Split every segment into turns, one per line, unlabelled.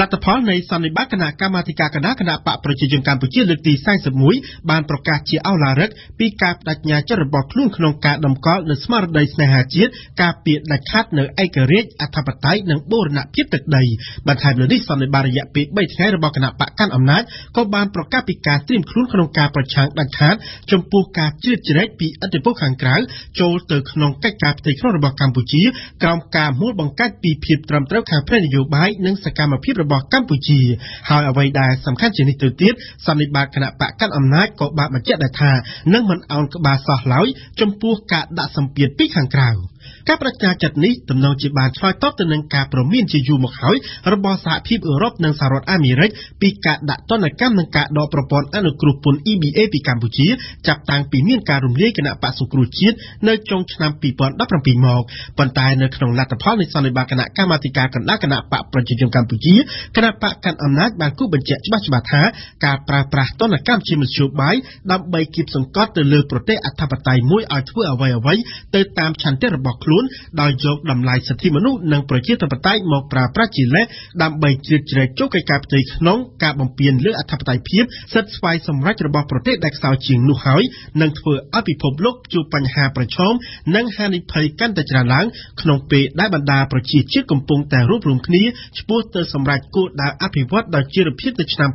លទ្ធផលនៃសន្និបាតគណៈកម្មាធិការកណ្ដាលគណបក្សប្រជាជនកម្ពុជាលើកទី41 បានប្រកាសជាឱឡារិកពីការប្តេជ្ញាចិត្តរបស់ខ្លួនក្នុងការតម្កល់នូវស្មារតីស្នេហាជាតិ ការពារដាច់ខាតនូវឯករាជ្យ អធិបតេយ្យ និងបូរណភាពទឹកដី។ បន្ថែមលើនេះ សន្និបាតរយៈពេល3ថ្ងៃរបស់គណបក្សកាន់អំណាច ក៏បានប្រកាសពីការត្រៀមខ្លួនក្នុងការប្រឆាំងដាច់ខាតចំពោះការជ្រៀតជ្រែកពីឥទ្ធិពលខាងក្រៅចូលទៅក្នុងកិច្ចការផ្ទៃក្នុងរបស់កម្ពុជា ក្រោមការមួលបង្កាច់ពីភាពត្រឹមត្រូវខាងផ្នែកនយោបាយ និងសកម្មភាពរបស់កម្ពុជា។ ហើយអ្វីដែលសំខាន់ជាងនេះទៅទៀត សន្និបាតគណបក្សកាន់អំណាចក៏បានបញ្ជាក់ដែរថា នឹងមិនឱនក្បាលសោះឡើយចំពោះការដាក់សម្ពាធពីខាងក្រៅ។ ការបដិញ្ញាចិត្តនេះទំនងជាបានឆ្លើយតបទៅនឹងការព្រមានជាយូរមកហើយរបស់សហភាពអឺរ៉ុប និងសហរដ្ឋអាមេរិក ពីការដាក់ទណ្ឌកម្ម និងការដកប្រព័ន្ធអនុគ្រោះពន្ធ EBA ពីកម្ពុជា ចាប់តាំងពីមានការរំលាយគណបក្សសង្គ្រោះជាតិនៅចុងឆ្នាំ2017មក។ ប៉ុន្តែនៅក្នុងលទ្ធផលនៃសន្និបាតគណៈកម្មាធិការកណ្ដាលគណបក្សប្រជាជនកម្ពុជា គណបក្សកាន់អំណាចបានគូបញ្ជាក់ច្បាស់ៗថា ការប្រើប្រាស់ទណ្ឌកម្មជាមធ្យោបាយដើម្បីគៀបសង្កត់ទៅលើប្រទេសអធិបតេយ្យមួយឲ្យធ្វើអ្វីៗទៅតាមឆន្ទៈរបស់ខ្លួន ដោយយកតម្លៃសិទ្ធិមនុស្ស និងប្រជាធិបតេយ្យមកប្រើប្រាស់ជាលេសដើម្បីជ្រៀតជ្រែកចូលកិច្ចការផ្ទៃក្នុង ការបំពានលើអធិបតេយ្យភាព សិទ្ធិស្វ័យសម្រេចរបស់ប្រទេសដែលខ្សោយជាងនោះ ហើយនឹងធ្វើឲ្យពិភពលោកជួបបញ្ហាប្រឈម និងហានិភ័យកាន់តែច្រើនឡើង ក្នុងពេលដែលបណ្ដាប្រជាជាតិកំពុងតែរួបរวมគ្នាឆ្ពោះទៅសម្រេចគោលដៅអភិវឌ្ឍដោយចីរភាពទៅឆ្នាំ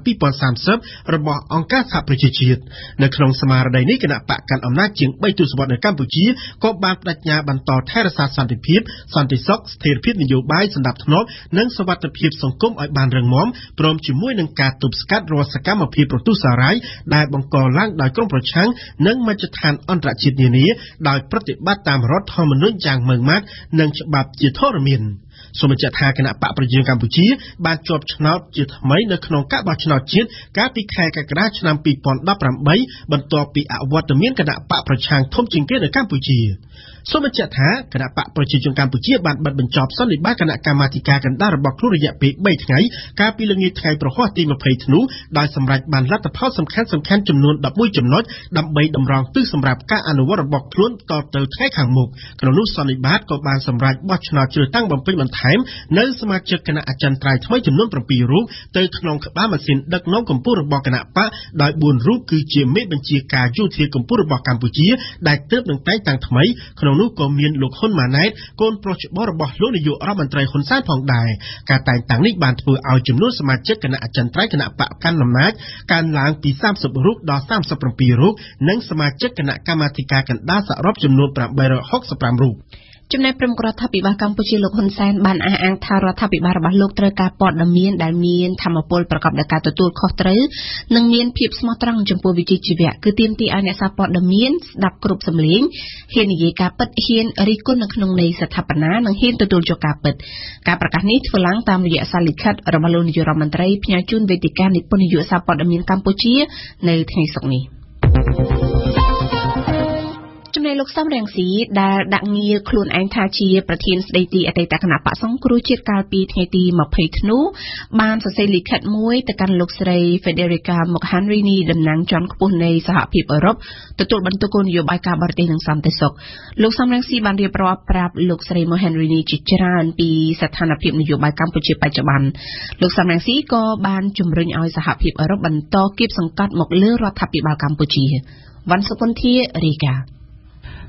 2030របស់អង្គការសហប្រជាជាតិ។ នៅក្នុងស្មារតីនេះ គណបក្សកាន់អំណាចជាង3ទសវត្សរ៍នៅកម្ពុជា ក៏បានប្តេជ្ញាបន្តថែរក្សាសន្តិភាព សន្តិសុខ ស្ថិរភាពនយោបាយ សណ្ដាប់ធ្នាប់ និងសុវត្ថិភាពសង្គមឲ្យបានរឹងមាំ ព្រមជាមួយនឹងការទប់ស្កាត់រាល់សកម្មភាពប្រទុសរាយដែលបង្កឡើងដោយក្រុមប្រឆាំង និងមជ្ឈដ្ឋានអន្តរជាតិនានា ដោយប្រតិបត្តិតាមរដ្ឋធម្មនុញ្ញយ៉ាងម៉ឺងម៉ាត់ និងច្បាប់ជាធរមាន។ សូមបញ្ជាក់ថា គណបក្សប្រជាជនកម្ពុជាបានជាប់ឆ្នោតជាថ្មីនៅក្នុងការបោះឆ្នោតជាតិកាលពីខែកក្កដាឆ្នាំ2018 បន្ទាប់ពីអវត្តមានគណបក្សប្រឆាំងធំជាងគេនៅកម្ពុជា។ សូមបញ្ជាក់ថា គណបក្សប្រជាជនកម្ពុជាបានបិទបញ្ចប់សន្និបាតគណៈកម្មាធិការកណ្ដាលរបស់ខ្លួនរយៈពេល3ថ្ងៃ កាលពីល្ងាចថ្ងៃព្រហស្បតិ៍ទី20ធ្នូ ដោយសម្រេចបានលទ្ធផលសំខាន់ៗចំនួន11ចំណុច ដើម្បីតម្រង់ទិសសម្រាប់ការអនុវត្តរបស់ខ្លួនតទៅថ្ងៃខាងមុខ។ ក្នុងនោះ សន្និបាតក៏បានសម្រេចបោះឆ្នោតជ្រើសតាំងបំពេញបន្ថែមនៅសមាជិកគណៈអចិន្ត្រៃយ៍ថ្មីចំនួន7រូប ទៅក្នុងក្បាលម៉ាស៊ីនដឹកនាំកម្ពុជារបស់គណបក្ស ដោយ4រូបគឺជាមេបញ្ជាការយោធាកម្ពុជារបស់កម្ពុជាដែលទើបនឹងតែងតាំងថ្មី ក្នុងនោះក៏មានលោកហ៊ុនម៉ាណែត កូនប្រុសច្បងរបស់លោកនាយករដ្ឋមន្ត្រីហ៊ុនសែនផងដែរ។ ការតែងតាំងនេះបានធ្វើឲ្យចំនួនសមាជិកគណៈអចិន្ត្រៃយ៍គណបក្សកាន់អំណាចកើនឡើងពី30រូបដល់37រូប និងសមាជិកគណៈកម្មាធិការកណ្ដាលសរុបចំនួន865រូប។
ចំណែកប្រមុខរដ្ឋាភិបាលកម្ពុជាលោកហ៊ុនសែន បានអះអាងថា រដ្ឋាភិបាលរបស់លោកត្រូវការព័ត៌មានដែលមានធម៌ពល ប្រកបដោយការទទួលខុសត្រូវ និងមានភាពស្មោះត្រង់ចំពោះវិជ្ជាជីវៈ គឺទាមទារឲ្យអ្នកសារព័ត៌មានស្ដាប់គ្រប់សំឡេង ហ៊ាននិយាយការពិត ហ៊ានរិះគន់នៅក្នុងន័យស្ថាបនា និងហ៊ានទទួលយកការពិត។ ការប្រកាសនេះធ្វើឡើងតាមរយៈសារលិខិតរបស់លោកនាយករដ្ឋមន្ត្រីផ្ញើជូនវេទិកានិពន្ធនាយកសារព័ត៌មានកម្ពុជានៅថ្ងៃសុក្រនេះ។ ចំណែកលោកសំរងស៊ី ដែលដាក់ងារខ្លួនឯងថាជាប្រធានស្ដីទីអតីតគណបក្សសង្គ្រោះជាតិ កាលពីថ្ងៃទី20ធ្នូ បានសរសេរលិខិតមួយទៅកាន់លោកស្រី Federica Mogherini តំណាងជាន់ខ្ពស់នៃសហភាពអឺរ៉ុបទទួលបន្ទុកគោលនយោបាយការបរទេសនិងសន្តិសុខ។ លោកសំរងស៊ីបានរៀបរាប់ប្រាប់លោកស្រី Mogherini ជាច្រើនពីស្ថានភាពនយោបាយកម្ពុជាបច្ចុប្បន្ន។ លោកសំរងស៊ីក៏បានជំរុញឲ្យសហភាពអឺរ៉ុបបន្តគៀបសង្កត់មកលើរដ្ឋាភិបាលកម្ពុជា។ វ៉ាន់សុគន្ធារាយការណ៍។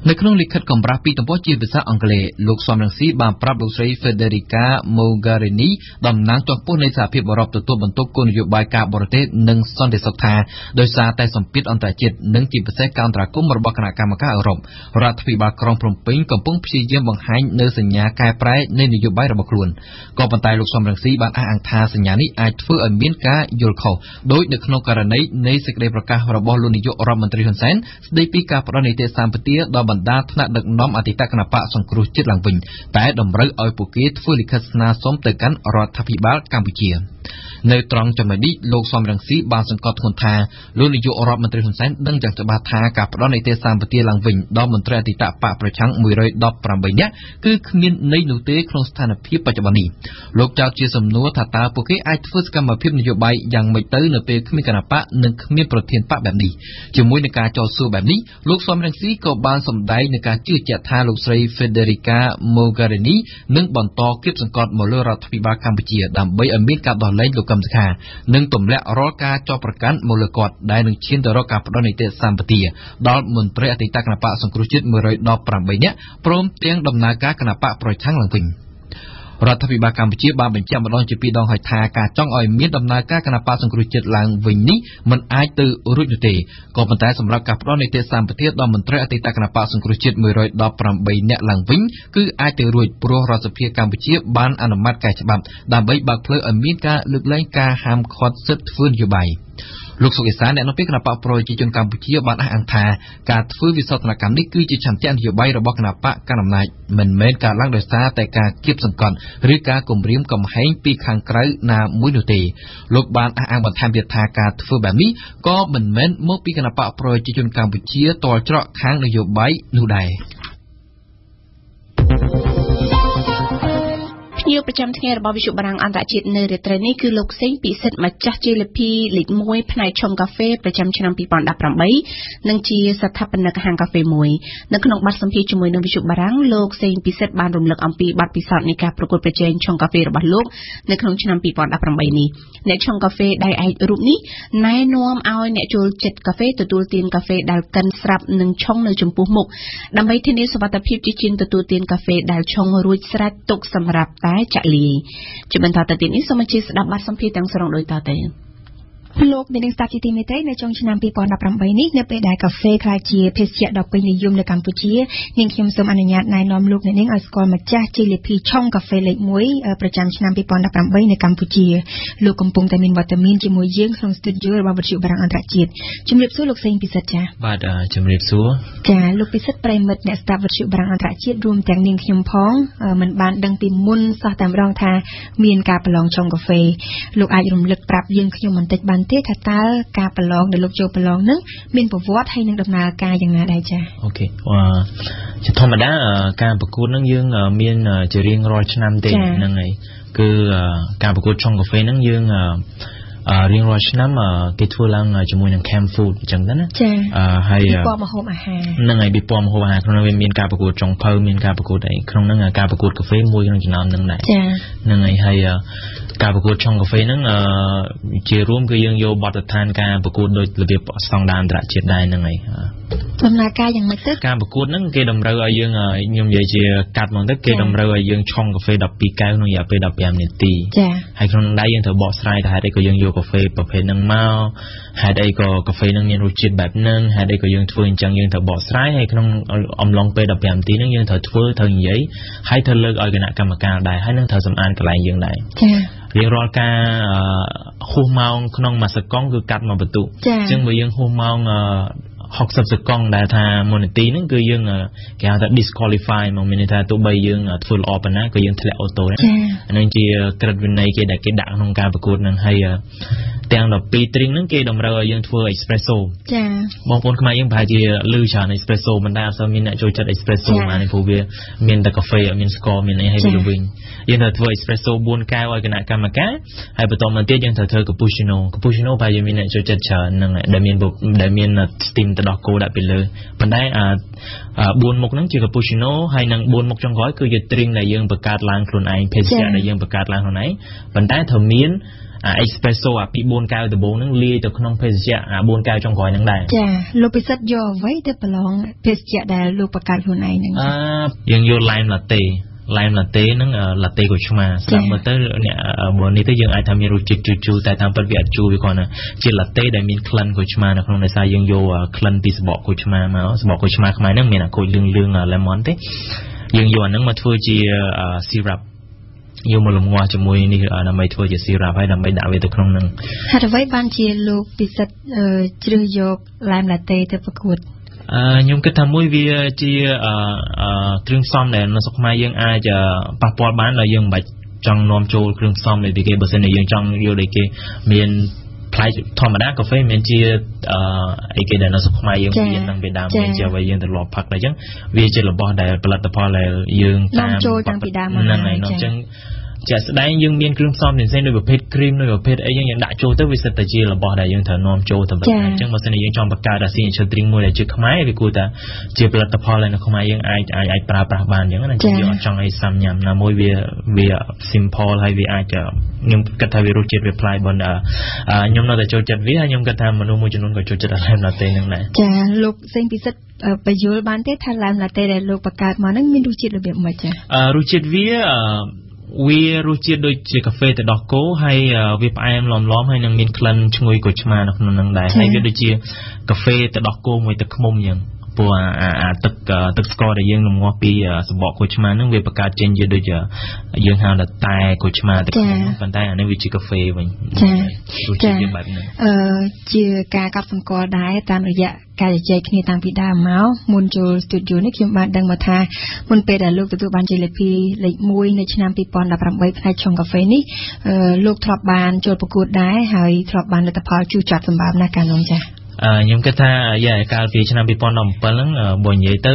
នៅក្នុងលិខិតកម្រាស់ពីរទំព័រជាភាសាអង់គ្លេស លោកសំរងស៊ីបានប្រាប់លោកស្រី Federica Mogherini តំណាងជាន់ខ្ពស់នៃសហភាពអឺរ៉ុបទទួលបន្ទុកគោលនយោបាយការបរទេសនិងសន្តិសុខថា ដោយសារតែសម្ពាធអន្តរជាតិ និងជាពិសេសការអន្តរាគមន៍របស់គណៈកម្មការអឺរ៉ុប រដ្ឋាភិបាលក្រុងភ្នំពេញកំពុងព្យាយាមបង្ហាញនូវសញ្ញាកែប្រែនៃនយោបាយរបស់ខ្លួន ក៏ប៉ុន្តែលោកសំរងស៊ីបានអះអាងថា សញ្ញានេះអាចធ្វើឲ្យមានការយល់ខុស ដោយនៅក្នុងករណីនៃសេចក្តីប្រកាសរបស់លោកនាយករដ្ឋមន្ត្រីហ៊ុនសែន ស្តីពីការផ្តល់នីតិសម្បទាដល់បណ្ដាថ្នាក់ដឹកនាំអតីតគណបក្សសង្គ្រោះជាតិឡើងវិញ តែតម្រូវឲ្យពួកគេធ្វើលិខិតស្នើសុំទៅកាន់រដ្ឋាភិបាលកម្ពុជា។ នៅត្រង់ចំណុចនេះ លោកសម រង្ស៊ីបានសង្កត់ធ្ងន់ថា លោកនាយករដ្ឋមន្ត្រីហ៊ុនសែនដឹងយ៉ាងច្បាស់ថា ការផ្ដល់នីតិសម្បទាឡើងវិញដល់មន្ត្រីអតីតបក្សប្រឆាំង118នាក់ គឺគ្មានន័យនោះទេក្នុងស្ថានភាពបច្ចុប្បន្ននេះ។ លោកចោទជាសំណួរថា តើពួកគេអាចធ្វើសកម្មភាពនយោបាយយ៉ាងម៉េចទៅ នៅពេលគ្មានគណបក្សនិងគ្មានប្រធានបក្សបែបនេះ? ជាមួយនឹងការចោទសួរបែបនេះ លោកសម រង្ស៊ីក៏បានសម្ដែងនឹងការជឿជាក់ថា លោកស្រី Federica Mogherini នឹងបន្តគៀបសង្កត់មកលើរដ្ឋាភិបាលកម្ពុជា ដើម្បីឲ្យមានការដោះលែងលោកកឹមសុខា និងទម្លាក់រាល់ការចោទប្រកាន់មកលើគាត់ ដែលនឹងឈានទៅរកការផ្ដល់នីតិសម្បទាដល់មន្ត្រីអតីតគណបក្សសង្គ្រោះជាតិ118នាក់ ព្រមទាំងដំណើរការគណបក្សប្រឆាំងឡើងវិញ។ រដ្ឋាភិបាលកម្ពុជាបានបញ្ជាក់ម្ដងជាពីរដងហើយថា ការចង់ឲ្យមានដំណើរការគណបក្សសង្គ្រោះជាតិឡើងវិញនេះ មិនអាចទៅរួចនោះទេ ក៏ប៉ុន្តែសម្រាប់ការផ្ដល់នីតិសម្បទាដល់មន្ត្រីអតីតគណបក្សសង្គ្រោះជាតិ118នាក់ឡើងវិញ គឺអាចទៅរួច ព្រោះរដ្ឋសភាកម្ពុជាបានអនុម័តកែច្បាប់ ដើម្បីបើកផ្លូវឲ្យមានការលើកលែងការហាមឃាត់សិទ្ធិធ្វើនយោបាយ។ លោកសុកអេសាន អ្នកនាំពាក្យគណបក្សប្រជាជនកម្ពុជា បានអះអាងថា ការធ្វើវិសោធនកម្មនេះគឺជាឆន្ទៈនយោបាយរបស់គណបក្សកាន់អំណាច មិនមែនកើតឡើងដោយសារតែការគៀបសង្កត់ឬការគំរាមកំហែងពីខាងក្រៅណាមួយនោះទេ។ លោកបានអះអាងបន្ថែមទៀតថា ការធ្វើបែបនេះក៏មិនមែនមកពីគណបក្សប្រជាជនកម្ពុជាតល់ច្រកខាងនយោបាយនោះដែរ។
ភ្ញៀវប្រចាំថ្ងៃរបស់វិទ្យុបារាំងអន្តរជាតិនៅរាត្រីនេះ គឺលោកសេងពិសិដ្ឋ ម្ចាស់ជ័យលាភីលេខ1ផ្នែកឆុងកាហ្វេប្រចាំឆ្នាំ2018 និងជាស្ថាបនិកហាងកាហ្វេមួយ។ នៅក្នុងបទសម្ភាសន៍ជាមួយនឹងវិទ្យុបារាំង លោកសេងពិសិដ្ឋបានរំលឹកអំពីបទពិសោធន៍នៃការប្រកួតប្រជែងឆុងកាហ្វេរបស់លោកនៅក្នុងឆ្នាំ2018នេះ។ អ្នកឆុងកាហ្វេដៃឯករូបនេះណែនាំឲ្យអ្នកចូលចិត្តកាហ្វេទទួលទានកាហ្វេដែលកិនស្រាប់និងឆុងនៅចំពោះមុខ ដើម្បីធានាសុវត្ថិភាព ជាជាងទទួលទានកាហ្វេដែលឆុងរួចស្រេចទុកសម្រាប់តែចាក់លាយ។ ជាបន្តទៅទៀតនេះ សូមអញ្ជើញស្ដាប់បទសម្ភាសន៍ទាំងស្រុងដូចតទៅ។
លោកអ្នកនាងស្ដាប់ជាទីមេត្រី នៅចុងឆ្នាំ2018នេះ នៅពេលដែលកាហ្វេក្លាយជាភេសជ្ជៈដ៏ពេញនិយមនៅកម្ពុជា នាងខ្ញុំសូមអនុញ្ញាតណែនាំលោកអ្នកនាងឲ្យស្គាល់ម្ចាស់ជ័យលាភីឆុងកាហ្វេលេខ1ប្រចាំឆ្នាំ2018នៅកម្ពុជា។ លោកកំពុងតែមានវត្តមានជាមួយយើងក្នុងស្ទូឌីយោរបស់វិទ្យុបារាំងអន្តរជាតិ។ ជំរាបសួរលោកសេងពិសិដ្ឋ។ ចា៎
បាទ ជំរាបសួរ
។ ចា លោកពិសិដ្ឋ ប្រិយមិត្តអ្នកស្ដាប់វិទ្យុបារាំងអន្តរជាតិ រួមទាំងនាងខ្ញុំផង មិនបានដឹងពីមុនសោះតែម្ដងថាមានការប្រឡងឆុងកាហ្វេ។ លោកអាចរំលឹកប្រាប់យើងខ្ញុំបន្តិចបានទេ ថាតើការប្រឡងដែលលោកចូលប្រឡងនឹងមានប្រវត្តិហើយនឹងដំណើរការយ៉ាងណាដែរ? ចា៎
អូខេ ជាធម្មតាការប្រកួតនឹងយើងមានជារៀងរាល់ឆ្នាំទេ ហ្នឹងហើយ គឺការប្រកួតឆុងកាហ្វេហ្នឹងយើងរៀងរាល់ឆ្នាំគេធ្វើឡើងជាមួយនឹង Camp Food អញ្ចឹងទៅណា
។ ចា ហើយពិព័រណ៍ម្ហូបអាហារ
ហ្នឹងហើយ ពិព័រណ៍ម្ហូបអាហារ ក្នុងនោះវាមានការប្រកួតចុងភៅ មានការប្រកួតអី ក្នុងហ្នឹងការប្រកួតកាហ្វេមួយក្នុងចំណោមហ្នឹងដែរ។
ចា
ហ្នឹងហើយ ហើយការប្រកួតឆុងកាហ្វេហ្នឹងជារួមគឺយើងយកបទដ្ឋានការប្រកួតដោយរបៀបស្តង់ដារអន្តរជាតិដែរ ហ្នឹងហើយ
។ ដំណើរការយ៉ាងម៉េចទៅ
ការប្រកួតហ្នឹង? គេតម្រូវឲ្យយើង ខ្ញុំនិយាយជាកាត់ហ្មងទៅ គេតម្រូវឲ្យយើងឆុងកាហ្វេ12កែវក្នុងរយៈពេល15នាទី។
ចា
ហើយក្នុងដៃយើងត្រូវបកស្រាយថាហេតុអីក៏យើងយកកាហ្វេប្រភេទហ្នឹងមក ហេតុអីក៏កាហ្វេហ្នឹងមានរសជាតិបែបហ្នឹង ហេតុអីក៏យើងធ្វើអញ្ចឹង យើងត្រូវបកស្រាយ ហើយក្នុងអំឡុងពេល15នាទីហ្នឹង យើងត្រូវធ្វើ ត្រូវនិយាយ ហើយត្រូវលើកឲ្យគណៈកម្មការដែរ ហើយនឹងត្រូវសម្អាតកន្លែងយើងដែរ។
ចា
រៀងរាល់ការហួសម៉ោងក្នុងមួយសកុងគឺកាត់មួយបន្ទុក អញ្ចឹងបើយើងហួសម៉ោង60សកុងដែលថាមួយនាទីហ្នឹង គឺយើងគេហៅថា disqualify មក មានន័យថាទោះបីយើងធ្វើល្អប៉ុណ្ណាក៏យើងធ្លាក់អូតូដែរ។ អានឹងជាក្រឹតវិន័យគេដែលគេដាក់ក្នុងការប្រកួតហ្នឹង ហើយទាំង12ទ្រីងហ្នឹងគេតម្រូវឲ្យយើងធ្វើ espresso
។ ចា
បងប្អូនខ្មែរយើងប្រហែលជាឮច្រើន espresso មិនដែលអត់សូវមានអ្នកចូលចិត្ត espresso ហ្មង ព្រោះវាមានតែកាហ្វេ អត់មានស្ករមានអី ហើយវាវិញយើងត្រូវធ្វើ espresso 4កែវឲ្យគណៈកម្មការ ហើយបន្តមកទៀតយើងត្រូវធ្វើ cappuccino។ cappuccino ប្រហែលជាមានអ្នកចូលចិត្តច្រើនហ្នឹង ដែលមាន steam ទៅដោះគោដាក់ពីលើ ប៉ុន្តែអា4មុខហ្នឹងជា cappuccino ហើយនឹង4មុខចុងក្រោយគឺជា drink ដែលយើងបង្កើតឡើងខ្លួនឯង ភេសជ្ជៈដែលយើងបង្កើតឡើងខ្លួនឯង ប៉ុន្តែត្រូវមានអា espresso អាពី4កែវដំបូងហ្នឹងលាយទៅក្នុងភេសជ្ជៈអា4កែវចុងក្រោយហ្នឹងដែរ។
ចា លោកពិសិដ្ឋយកអ្វីទៅប្រឡងភេសជ្ជៈដែលលោកបង្កើតខ្លួនឯងហ្នឹង?
អឺយើងយក lime latte lime latte ហ្នឹង latte ក្រូចឆ្មា ស្ដាប់មើលទៅអ្នកបើនេះទៅយើងអាចថាមានរសជាតិជូរជូរ តែតាមពិតវាអត់ជូរ វាគ្រាន់តែជា latte ដែលមានក្លិនក្រូចឆ្មានៅក្នុង ដោយសារយើងយកក្លិនពីសបកក្រូចឆ្មាមក សបកក្រូចឆ្មាខ្មែរហ្នឹងមានអាក្រូចលឿងលឿង lemon ទេ យើងយកអាហ្នឹងមកធ្វើជា syrup យកមកលំងាស់ជាមួយនេះដើម្បីធ្វើជា syrup ហើយដើម្បីដាក់វាទៅក្នុងនឹង
។ ហេតុអ្វីបានជាលោកពិសិដ្ឋជ្រើសយក lime latte ទៅប្រកួត?
អឺខ្ញុំគិតថាមួយវាជាគ្រឿងផ្សំដែលនៅស្រុកខ្មែរយើងអាចប៉ះពាល់បាន ដោយយើងមិនបាច់ ចង់នាំចូលគ្រឿងផ្សំនៃពីគេបើសិនជាយើងចង់យកដូចគេមានផ្លែធម្មតាកាហ្វេមិនជាអីគេដែលនៅស្រុកខ្មែរយើងមានតាំងពីដើមមានជាអ្វីយើងទម្លាប់ផឹកដែរអញ្ចឹងវាជារបស់ដែលផលិតផលដែលយើងតាម
ចូលតាំងពីដើមមក
ហ្នឹងហើយអញ្ចឹងជាក់ស្ដែងយើងមានគ្រឿងផ្សំផ្សេងៗដូចប្រភេទគ្រីមដូចប្រភេទអីយើងដាក់ចូលទៅវាសិតតែជារបស់ដែលយើងត្រូវនាំចូលទៅវិញអញ្ចឹងបើសិនជាយើងចង់បង្កើតអា signature drink មួយដែលជាខ្មែរវាគួរតែជាផលិតផលដែលនៅខ្មែរយើងអាចអាចប្រើប្រាស់បានអញ្ចឹងណាយើងអត់ចង់ឲ្យសាំញ៉ាំណាមួយវា simple ហើយវាអាចខ្ញុំគិតថាវារសជាតិវាប្លែកប៉ុន្តែខ្ញុំនៅតែចូលចិត្តវាហើយខ្ញុំគិតថាមនុស្សមួយចំនួនក៏ចូលចិត្ត Lime Latte ហ្នឹងដែរ
ចាលោកសេងពិសិដ្ឋបញ្យល់បានទេថា Lime Latte ដែលលោកបង្កើតមកហ្នឹងមានរសជាតិរបៀបម៉េចចា
រសជាតិវារសជាតិដូចជាកាហ្វេទឹកដោះគោហើយវាផ្អែមឡមៗហើយនឹងមានក្លិនឈ្ងុយក្រូចឆ្មានៅក្នុងហ្នឹងដែរហើយវាដូចជាកាហ្វេទឹកដោះគោមួយទឹកឃ្មុំអញ្ចឹងព្រោះអាទឹកស្ករដែលយើងរំងាស់ពីសម្បកក្រូចឆ្មាហ្នឹងវាបង្កើតចេញជាដូចយើងហៅថាតែក្រូចឆ្មាទឹកឃ្មុំប៉ុន្តែអានេះវាជាកាហ្វេវិញ
ចា
រសជាតិវាបែបហ្នឹង
ជាការកត់សម្គាល់ដែរតាមរយៈការជជែកគ្នាតាំងពីដើមមកមុនចូលស្ទូឌីយោនេះខ្ញុំបានដឹងមកថាមុនពេលដែលលោកទទួលបានជ័យលាភីលេខ1នៅឆ្នាំ2018ផ្នែកឆុងកាហ្វេនេះលោកធ្លាប់បានចូលប្រកួតដែរហើយធ្លាប់បានលទ្ធផលជូរចត់សម្បើមណាស់កាលនោះចា
ខ្ញុំគិតថាយ៉ាកាលពីឆ្នាំ2017ហ្នឹងបើនិយាយទៅ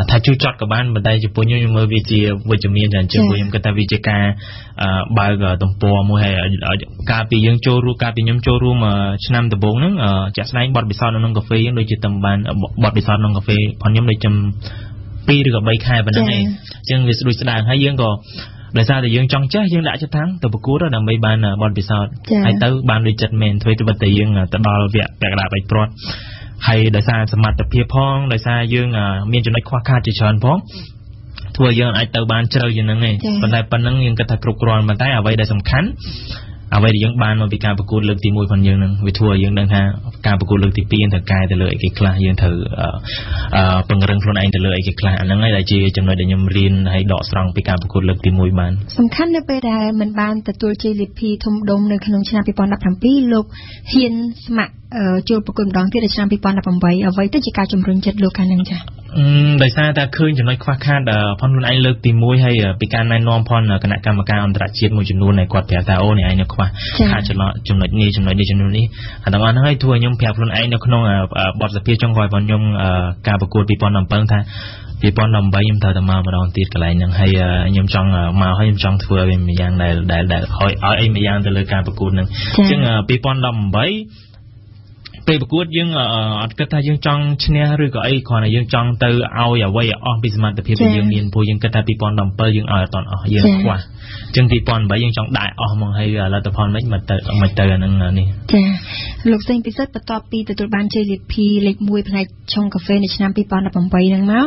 ថាជូរចត់ក៏បានប៉ុន្តែចំពោះខ្ញុំមើលវាជាវិជ្ជមានច្រើនជាងព្រោះខ្ញុំគិតថាវាជាការបើកទំព័រមួយហើយកាលពីយើងចូលរួមកាលពីខ្ញុំចូលរួមឆ្នាំដំបូងហ្នឹងជាក់ស្ដែងបទពិសោធន៍នៅក្នុងកាហ្វេយើងដូចជាតំបានបទពិសោធន៍ក្នុងកាហ្វេផងខ្ញុំដូចចំ2ឬក៏3ខែប៉ុណ្ណឹងឯងអញ្ចឹងវាស្ដួចស្ដើងហើយយើងក៏ដោយសារតែយើងចង់ចេះយើងដាក់ចិត្តថាទៅប្រកួតដើម្បីបានបទពិសោធន៍ហើយទៅបានដូចចិត្តមែនធ្វើត្បិតតែយើងទៅដល់វគ្គពាក់កណ្ដាលបាច់ព្រាត់ហើយដោយសារសមត្ថភាពផងដោយសារយើងមានចំណុចខ្វះខាតជាច្រើនផងធ្វើយើងអាចទៅបានជ្រៅជាងហ្នឹងឯងប៉ុន្តែប៉ុណ្ណឹងយើងគិតថាគ្រប់គ្រាន់ប៉ុន្តែអ្វីដែលសំខាន់អ្វីដែលយើងបានមកពីការប្រកួតលើកទី1ផងយើងហ្នឹងវាធ្វើឲ្យយើងដឹងថាការប្រកួតលើកទី2យើងត្រូវកែទៅលើអីគេខ្លះយើងត្រូវពង្រឹងខ្លួនឯងទៅលើអីគេខ្លះអាហ្នឹងហើយដែលជាចំណុចដែលខ្ញុំរៀនហើយដកស្រង់ពីការប្រកួតលើកទី1បាន
សំខាន់នៅពេលដែលមិនបានទទួលជ័យលាភីធំដុំនៅក្នុងឆ្នាំ2017លោកហ៊ានស្ម័គ្រចូលប្រកួតម្ដងទៀតនៅឆ្នាំ2018អ្វីទៅជាការជំរុញចិត្តលោកកាលហ្នឹងចា
ដោយសារតែឃើញចំណុចខ្វះខាតផងខ្លួនឯងលើកទី1ហើយពីការណែនាំផងគណៈកម្មការអន្តរជាតិមួយចំនួនដែលគាត់ប្រាប់ថាអូនេះឯងនៅខ្វះខាតចំណុចនេះចំណុចនេះចំណុចនេះអាទាំងអស់ហ្នឹងហើយធ្វើឲ្យខ្ញុំប្រាប់ខ្លួនឯងនៅក្នុងបទសភាចុងក្រោយរបស់ខ្ញុំការប្រកួត2017ថា2018ខ្ញុំត្រូវតែមកម្ដងទៀតកន្លែងហ្នឹងហើយខ្ញុំចង់មកហើយខ្ញុំចង់ធ្វើឲ្យវាមួយយ៉ាងដែលឲ្យអីមួយយ៉ាងទៅលើការប្រកួតហ្នឹងអញ្ចឹង2018ពេលប្រកួតយើងអត់គិតថាយើងចង់ឈ្នះឬក៏អីគ្រាន់តែយើងចង់ទៅឲ្យអ្វីឲ្យអស់ពីសមត្ថភាពដែលយើងមានព្រោះយើងគិតថា2017យើងឲ្យអត់ទាន់អស់យើងខ្វះអញ្ចឹង2018យើងចង់ដាក់អស់ហ្មងហើយលទ្ធផលមិនទៅអាហ្នឹងនេះ
ចាលោកសេងពិសិដ្ឋបន្ទាប់ពីទទួលបានជ័យលាភីលេខ1ផ្នែកឆុងកាហ្វេនៅឆ្នាំ2018ហ្នឹងមក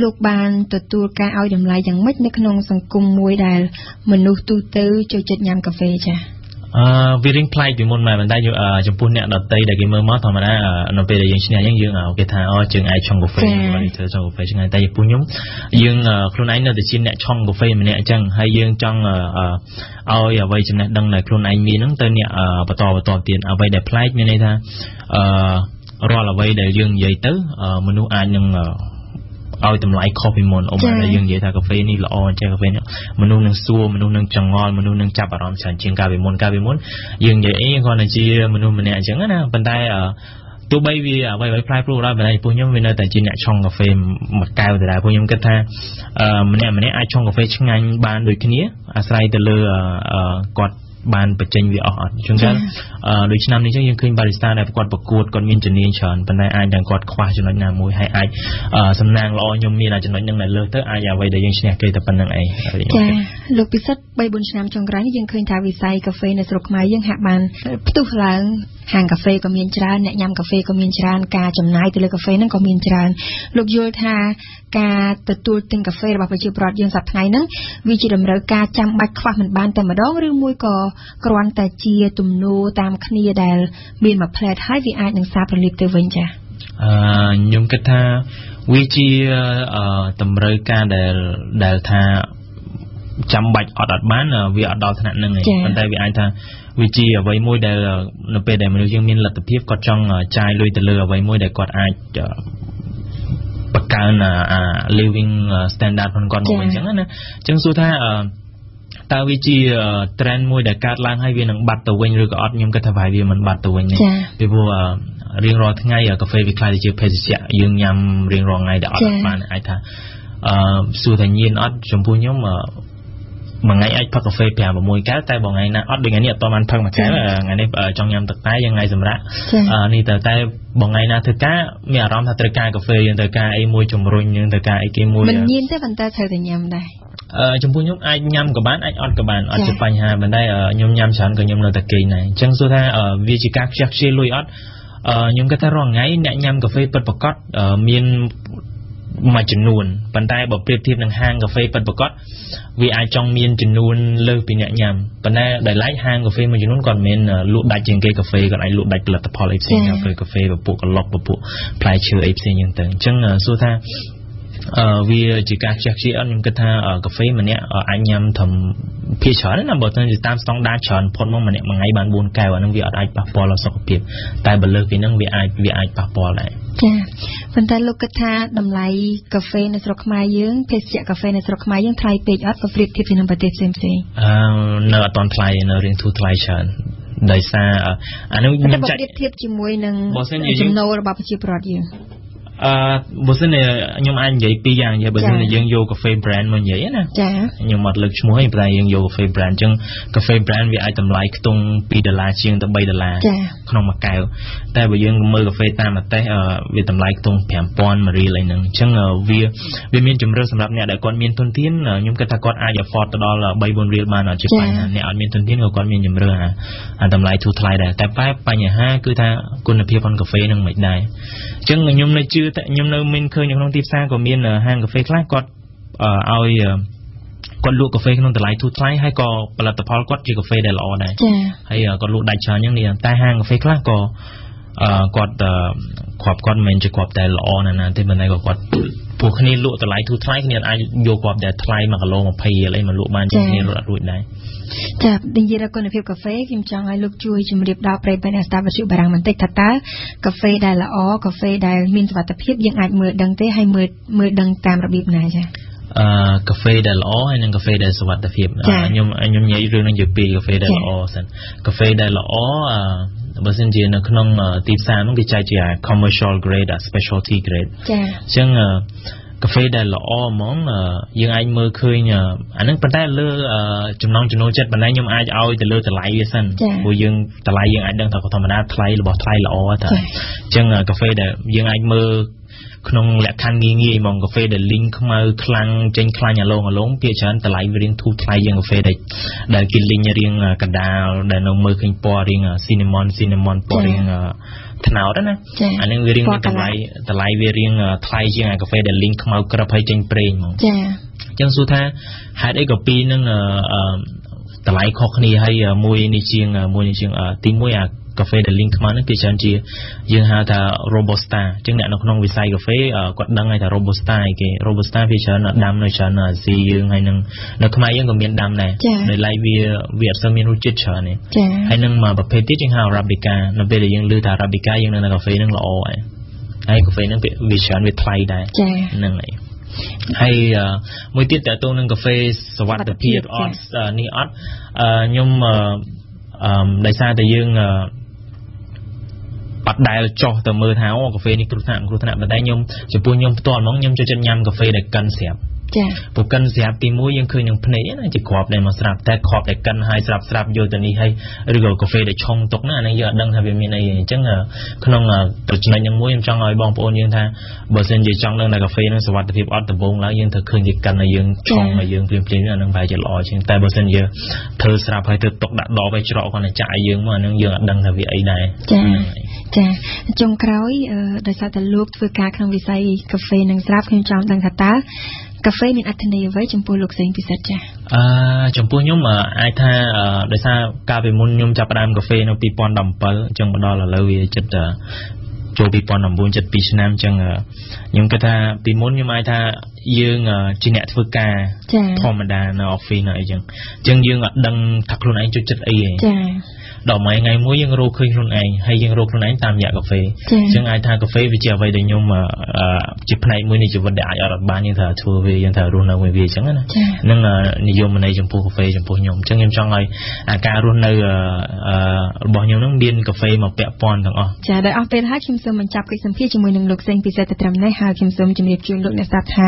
លោកបានទទួលការឲ្យតម្លៃយ៉ាងម៉េចនៅក្នុងសង្គមមួយដែលមនុស្សទូទៅចូលចិត្តញ៉ាំកាហ្វេចា
វារៀងប្លែកពីមុនមកប៉ុន្តែចំពោះអ្នកដទៃដែលគេមើលមកធម្មតានៅពេលដែលយើងឈ្នះអញ្ចឹងយើងគេថាអូជើងឯងឆុងកាហ្វេនេះធ្វើឆុងកាហ្វេឆ្ងាយតែចំពោះខ្ញុំយើងខ្លួនឯងនៅតែជាអ្នកឆុងកាហ្វេម្នាក់អញ្ចឹងហើយយើងចង់ឲ្យអ្វីចំណេះដឹងដែលខ្លួនឯងមានហ្នឹងទៅអ្នកបន្តបន្តទៀតអ្វីដែលប្លែកមានន័យថារាល់អ្វីដែលយើងនិយាយទៅមនុស្សអាចនឹងឲ្យតម្លៃខុសពីមុនអូមែនតែយើងនិយាយថាកាហ្វេនេះល្អអញ្ចឹងកាហ្វេនេះមនុស្សនឹងសួរមនុស្សនឹងចងល់មនុស្សនឹងចាប់អារម្មណ៍ច្រើនជាងកាលពីមុនយើងនិយាយអីគ្រាន់តែជាមនុស្សម្នាក់អញ្ចឹងណាប៉ុន្តែទោះបីវាអ្វីៗផ្លែព្រួដល់ប៉ុន្តែពួកខ្ញុំវានៅតែជាអ្នកឆុងកាហ្វេមួយកែវដដែលពួកខ្ញុំគិតថាម្នាក់ៗអាចឆុងកាហ្វេឆ្ងាញ់បានដូចគ្នាអាស្រ័យទៅលើគាត់បានបញ្ចេញវាអស់អត់ជួនកាលដូចឆ្នាំនេះចឹងយើងឃើញបារីស្តាដែលគាត់ប្រកួតគាត់មានជំនាញច្រើនប៉ុន្តែអាចតែគាត់ខ្វះចំណុចណាមួយហើយអាចសំណាងល្អខ្ញុំមានចំណុចហ្នឹងដែលលើសទៅអាចអ្វីដែលយើងឈ្នះគេតែប៉ុណ្្នឹងឯង
ចាលោកពិសិដ្ឋ3-4ឆ្នាំចុងក្រោយនេះយើងឃើញថាវិស័យកាហ្វេនៅស្រុកខ្មែរយើងហាក់បានផ្ទុះឡើងហាងកាហ្វេក៏មានច្រើនអ្នកញ៉ាំកាហ្វេក៏មានច្រើនការចំណាយទៅលើកាហ្វេហ្នឹងក៏មានច្រើនលោកយល់ថាការទទួលទិញកាហ្វេរបស់ប្រជាពលរដ្ឋយើងសប្តាហ៍ថ្ងៃហ្នឹងវាជាតម្រូវការចាំបាច់ខ្វះមិនបានតែម្ដងឬមួយក៏គ្រាន់តែជាទំនោរតាមគ្នាដែលមានមួយផ្លែតហើយវាអាចនឹងសាបរលាបទៅវិញចា
ខ្ញុំគិតថាវាជាតម្រូវការដែលថាចាំបាច់អត់បានវាអត់ដល់ថ្នាក់ហ្នឹងឯងប៉ុន្តែវាអាចថាវាជាអ្វីមួយដែលនៅពេលដែលមនុស្សយើងមានលទ្ធភាពគាត់ចង់ចាយលុយទៅលើអ្វីមួយដែលគាត់អាចបង្កើនអា living standard របស់គាត់មកវិញអញ្ចឹងណាអញ្ចឹងសួរថា តើវាជា trend មួយដែលកើតឡើងហើយវានឹងបាត់ទៅវិញឬក៏អត់ខ្ញុំគិតថាប្រហែលវាមិនបាត់ទៅវិញទេពីព្រោះរៀងរាល់ថ្ងៃកាហ្វេវាក្លាយទៅជាភេសជ្ជៈយើងញ៉ាំរៀងរាល់ថ្ងៃដែលអត់បានអាចថាសួរថាញៀនអត់ចំពោះខ្ញុំមួយថ្ងៃអាចផឹកកាហ្វេ5 6កែវតែបើថ្ងៃណាអត់ដូចថ្ងៃនេះអត់បានផឹកមួយកែវថ្ងៃនេះចង់ញ៉ាំទឹកតែយ៉ាងថ្ងៃសម្រាប់នេះតែបើថ្ងៃណាធ្វើការមានអារម្មណ៍ថាត្រូវការកាហ្វេយើងត្រូវការអីមួយជំរុញយើងត្រូវការអីគេមួយ
មិនញៀនទេប៉ុន្តែត្រូវតែញ៉ាំដែរ
ចំពោះខ្ញុំអាចញ៉ាំក៏បានអាចអត់ក៏បានអត់ជាបញ្ហាប៉ុន្តែខ្ញុំញ៉ាំច្រើនក៏ខ្ញុំនៅតែគេងដែរអញ្ចឹងសួរថាវាជាការខ្ជះខ្ជាយលុយអត់ខ្ញុំគិតថារាល់ថ្ងៃអ្នកញ៉ាំកាហ្វេពិតប្រាកដមានមួយចំនួនប៉ុន្តែបើប្រៀបធៀបនឹងហាងកាហ្វេពិតប្រាកដវាអាចចង់មានចំនួនលើសពីអ្នកញ៉ាំប៉ុន្តែដោយឡែកហាងកាហ្វេមួយចំនួនគាត់មិនមែនលក់ដាច់ជាងគេកាហ្វេគាត់អាចលក់ដាច់ផលិតផលអីផ្សេងកាហ្វេពពួកក្លុកពពួកផ្លែឈើអីផ្សេងយ៉ាងទៅអញ្ចឹងសួរថាវាជាការខ្ជះខ្ជាយអត់ខ្ញុំគិតថាកាហ្វេម្នាក់អាចញ៉ាំត្រឹមភាគច្រើនណាបើទៅតាមស្តង់ដារច្រើនផុតមកម្នាក់មួយថ្ងៃបាន4កែវអានឹងវាអត់អាចប៉ះពាល់ដល់សុខភាពតែបើលើសពីហ្នឹងវាអាចប៉ះពាល់ដែរ
ចាប៉ុន្តែលោកគិតថាតម្លៃកាហ្វេនៅស្រុកខ្មែរយើងភេសជ្ជៈកាហ្វេនៅស្រុកខ្មែរយើងថ្លៃពេកអត់បើប្រៀបធៀបទៅនឹងប្រទេសផ្សេងៗ
នៅអត់ទាន់ថ្លៃនៅរៀងធូរថ្លៃច្រើនដោយសារអានោះ
ខ្ញុំចាត់ប្រៀបធៀបជាមួយនឹងចំណូលរបស់ប្រជាពលរដ្ឋយើង
បើសិនខ្ញុំអាចនិយាយពីរយ៉ាងនិយាយបើសិនជាយើងយកកាហ្វេ brand មកនិយាយណា
ចា
ខ្ញុំអត់លើកឈ្មោះទេប៉ុន្តែយើងយកកាហ្វេ brand អញ្ចឹងកាហ្វេ brand វាអាចតម្លៃខ្ទង់2ដុល្លារជាងទៅ3ដុល្លារក្នុងមួយកែវតែបើយើងមើលកាហ្វេតាមប្រទេសវាតម្លៃខ្ទង់5000មួយរៀលអីហ្នឹងអញ្ចឹងវាមានជម្រើសសម្រាប់អ្នកដែលគាត់មានទុនធានខ្ញុំគិតថាគាត់អាច afford ទៅដល់3 4រៀលបានអត់ជាបញ្ហាអ្នកអត់មានទុនធានក៏គាត់មានជម្រើសអាតម្លៃធូរថ្លៃដែរតែបញ្ហាគឺថាគុណភាពរបស់កាហ្វេនឹងមិនដែរអញ្ចឹងខ្ញុំនៅជឿខ្ញុំនៅមានឃើញនៅក្នុងទីផ្សារក៏មានហាងកាហ្វេខ្លះគាត់ឲ្យគាត់លក់កាហ្វេក្នុងតម្លៃធូរថ្លៃហើយក៏ផលិតផលគាត់ជាកាហ្វេដែលល្អដែរហើយគាត់លក់ដាច់ច្រើនអញ្ចឹងនេះតែហាងកាហ្វេខ្លះក៏គាត់គ្រាប់គាត់មិនមែនជាគ្រាប់តែល្អណាស់ណាទេប៉ុន្តែក៏គាត់ពួកគ្នាលក់តម្លៃធូរថ្លៃគ្នាអាចយកគ្រាប់ដែលថ្លៃ1គីឡូ20រៀលអីមកលក់បានជាងគ្នាលក់អត់រួចដែរ
ចានិយាយដល់គុណភាពកាហ្វេខ្ញុំចង់ឲ្យលោកជួយជម្រាបដល់ប្រិយមិត្តអ្នកស្ដាប់វិទ្យុបារាំងបន្តិចថាតើកាហ្វេដែលល្អកាហ្វេដែលមានសុវត្ថិភាពយើងអាចមើលដឹងទេហើយមើលដឹងតាមរបៀបណាចា
កាហ្វេដែលល្អហើយនិងកាហ្វេដែលសុវត្ថិភាពខ្ញុំនិយាយរឿងនឹងជាពីរកាហ្វេដែលល្អសិនកាហ្វេដែលល្អបើសិនជានៅក្នុងទីផ្សារនោះគេចែកជា commercial grade specialty grade
ចា
អញ្ចឹងកាហ្វេដែលល្អហ្មងយើងអាចមើលឃើញអានឹងប៉ុន្តែលើចំណង់ចំណូលចិត្តប៉ុន្តែខ្ញុំអាចឲ្យទៅលើតម្លៃវាសិនព្រោះយើងតម្លៃយើងអាចដឹងថាធម្មតាថ្លៃរបស់ថ្លៃល្អតាអញ្ចឹងកាហ្វេដែលយើងអាចមើលក្នុងលក្ខខណ្ឌងាយងាយហ្មងកាហ្វេដែលលីងខ្មៅខ្លាំងចេញខ្លាញ់អាឡងភាគច្រើនតម្លៃវារៀងធូរថ្លៃជាងកាហ្វេដែលគេលីងរៀងកណ្ដាលដែលនៅមើលឃើញពណ៌រៀង cinnamon ពណ៌រៀងត្នោតណាអានឹងវារៀងមានតម្លៃវារៀងថ្លៃជាងអាកាហ្វេដែលលីងខ្មៅក្រឹបហើយចេញប្រេងហ្មង
ចា
អញ្ចឹងសួរថាហេតុអីក៏ពីរនឹងតម្លៃខុសគ្នាហើយមួយនេះជាងទីមួយអាកាហ្វេដែលលីងខ្មៅហ្នឹងគេច្រើនជាយើងហៅថា robusta អញ្ចឹងអ្នកនៅក្នុងវិស័យកាហ្វេគាត់ដឹងហើយថា robusta អីគេ robusta វាច្រើនដាំនៅច្រើននៅអាស៊ីយើងហើយនឹងនៅខ្មែរយើងក៏មានដាំដែរដោយឡែកវាអត់សូវមានរសជាតិច្រើនទេហើយនឹងមួយប្រភេទទៀតយើងហៅ arabica នៅពេលដែលយើងឮថា arabica យើងនៅកាហ្វេហ្នឹងល្អហើយកាហ្វេហ្នឹងវាច្រើនវាថ្លៃដែរហ្នឹងហើយហើយមួយទៀតតើតើនឹងកាហ្វេសុវត្ថិភាពអត់នេះអត់ខ្ញុំដោយសារតែយើងអត់ដែលចោះទៅមើលថាអូកាហ្វេនេះគ្រោះថ្នាក់ប៉ុន្តែខ្ញុំចំពោះខ្ញុំផ្ទាល់ហ្មងខ្ញុំចូលចិត្តញ៉ាំកាហ្វេដែលកិនស្រាប់
ចា
ព្រោះកិនស្រាប់ទីមួយយើងឃើញនឹងភ្នែកណាជាគ្រាប់ដែលមកស្រាប់តែគ្រាប់ដែលកិនហើយស្រាប់យកទៅនេះហើយឬក៏កាហ្វេដែលឆុងទុកណាអានេះយើងអត់ដឹងថាវាមានអីអញ្ចឹងក្នុងចំណុចហ្នឹងមួយខ្ញុំចង់ឲ្យបងប្អូនយើងថាបើសិនជាចង់ដឹងថាកាហ្វេហ្នឹងសុវត្ថិភាពអត់ដំបូងឡើយយើងត្រូវឃើញគេកិនឲ្យយើងឆុងឲ្យយើងភ្លាមៗអាហ្នឹងប្រហែលជាល្អជាងតែបើសិនជាធ្វើស្រាប់ហើយធ្វើទុកដាក់ដបឲ្យច្រកគាត់តែចាក់ឲ្យយើងមកអាហ្នឹងយើងអត់ដឹងថាវាអីដែរ
ចាចាចុងក្រោយដោយសារតែលោកធ្វើការក្នុងវិស័យកាហ្វេនិងស្រាប់ខ្ញុំចង់ដឹងថាតើកាហ្វេមានអត្ថន័យអ្វីចំពោះលោកសេងពិសិដ្ឋចា
ចំពោះខ្ញុំអាចថាដោយសារកាលពីមុនខ្ញុំចាប់ផ្ដើមកាហ្វេនៅ2017អញ្ចឹងមកដល់ឥឡូវវាជិតចូល2019ជិត2ឆ្នាំអញ្ចឹងខ្ញុំគិតថាពីមុនខ្ញុំអាចថាយើងជាអ្នកធ្វើការធម្មតានៅ office នៅអីចឹងអញ្ចឹងយើងអត់ដឹងថាខ្លួនឯងចូលចិត្តអីទេ
ចា
ដល់មួយថ្ងៃមួយយើងរកឃើញខ្លួនឯងហើយយើងរកខ្លួនឯងតាមរយៈកាហ្វេអញ្ចឹងអាចថាកាហ្វេវាជាអ្វីដែលខ្ញុំជាផ្នែកមួយនៃជីវិតដែលអាចអត់បានយើងត្រូវធ្វើវាយើងត្រូវរស់នៅមួយវាអញ្ចឹងណានឹងនិយមន័យចំពោះកាហ្វេចំពោះខ្ញុំអញ្ចឹងខ្ញុំចង់ឲ្យអាការរស់នៅរបស់ខ្ញុំនឹងមានកាហ្វេមកពាក់ព័ន្ធទាំងអស់
ចាដោយអស់ពេលហើយខ្ញុំសូមបញ្ចប់កិច្ចសម្ភាសជាមួយនឹងលោកសេងពិសិដ្ឋទៅត្រឹមនេះហើយខ្ញុំសូមជម្រាបជូនលោកអ្នកស្ដាប់ថា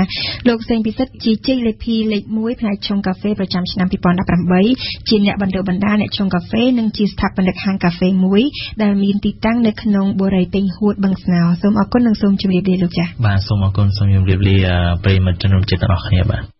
លោកសេងពិសិដ្ឋជាជ័យលេខីលេខ1ផ្នែកឆុងកាហ្វេប្រចាំឆ្នាំ2018ជាអ្នកបណ្ដុះបណ្ដាលអ្នកឆុងកាហ្វេនិងជាស្ថាបនិកហាងកាហ្វេមួយដែលមានទីតាំងនៅក្នុងបុរីពេញហួតបឹងស្នោសូមអរគុណនិងសូមជម្រាបលាលោកចា៎
បាទសូមអរគុណសូមជម្រាបលាប្រិយមិត្តជនរួមជាតិទាំងអស់គ្នាបាទ